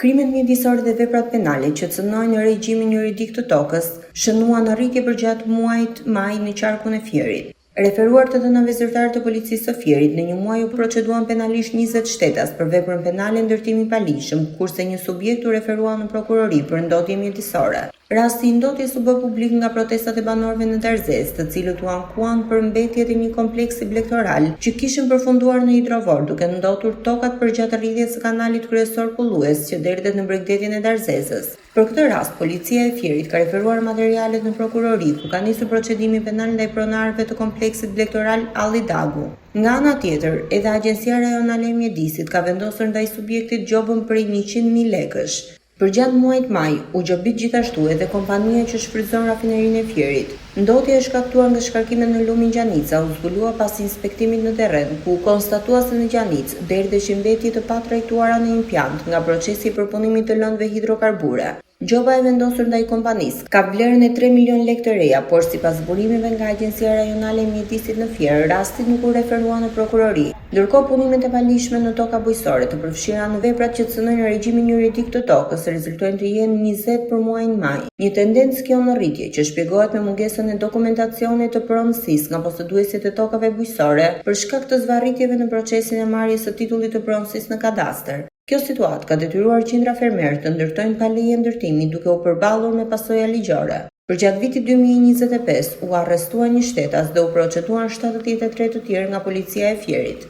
Krimet mjedisore dhe veprat penale që cënojnë regjimin juridik të tokës shënuan rritje përgjatë muajit maj në qarkun e Fierit. Referuar të dhënave zyrtare të Policisë së Fierit, në një muaj u proceduan penalisht 20 shtetas për veprën penale ndërtim i paligjshëm, kurse një subjekt u referua në prokurori për ndotje mjedisore. Rasti i ndotjes u bë publik nga protestat e banorëve në Darzezë, të cilët u ankuan për mbetjet e një kompleksi blegtoral që kishin përfunduar në hidrovor, duke ndotur tokat përgjatë rrjedhjes së kanalit kryesor kullues që derdhet në bregdetin e Darzezës. Për këtë rast, Policia e Fierit ka referuar materialet në prokurori, ku ka nisur procedimi penal ndaj pronarëve të kompleksit blegtoral Alli Dagu. Nga ana tjetër, edhe Agjencia Rajonale e Mjedisit ka vendosur ndaj subjektit gjobën prej 100.000 lekësh. Përgjatë muajit maj, u gjobit gjithashtu edhe kompania që shfrytëzon rafinerinë e Fierit. Ndotja e shkaktuar nga shkarkimet në lumin Gjanica u zbulua pas inspektimit në terren, ku u konstatua se në Gjanicë derdheshin mbetje të patrajtuara në impiant nga procesi i përpunimit të lëndëve hidrokarbure. Gjoba e vendosur ndaj kompanisë kap vlerën e 3 milionë lekë të reja, por sipas burimeve nga Agjencia Rajonale e Mjedisit në Fier, rasti nuk u referua në prokurori. Ndërkohë, punimet e paligjshme në toka bujqësore, të përfshira në veprat që cënojnë regjimin juridik të tokës, rezultojnë të jenë 20 për muajin maj. Një tendencë kjo në rritje, që shpjegohet me mungesën e dokumentacionit të pronësisë nga poseduesit e tokave bujqësore, për shkak të zvarritjeve në procesin e marrjes së titullit të pronësisë në kadastër. Kjo situatë ka detyruar qindra fermerë të ndërtojnë pa leje ndërtimi duke u përballur me pasoja ligjore. Përgjatë vitit 2025 u arrestua një shtetas dhe u proceduan 73 të tjerë nga policia e Fierit.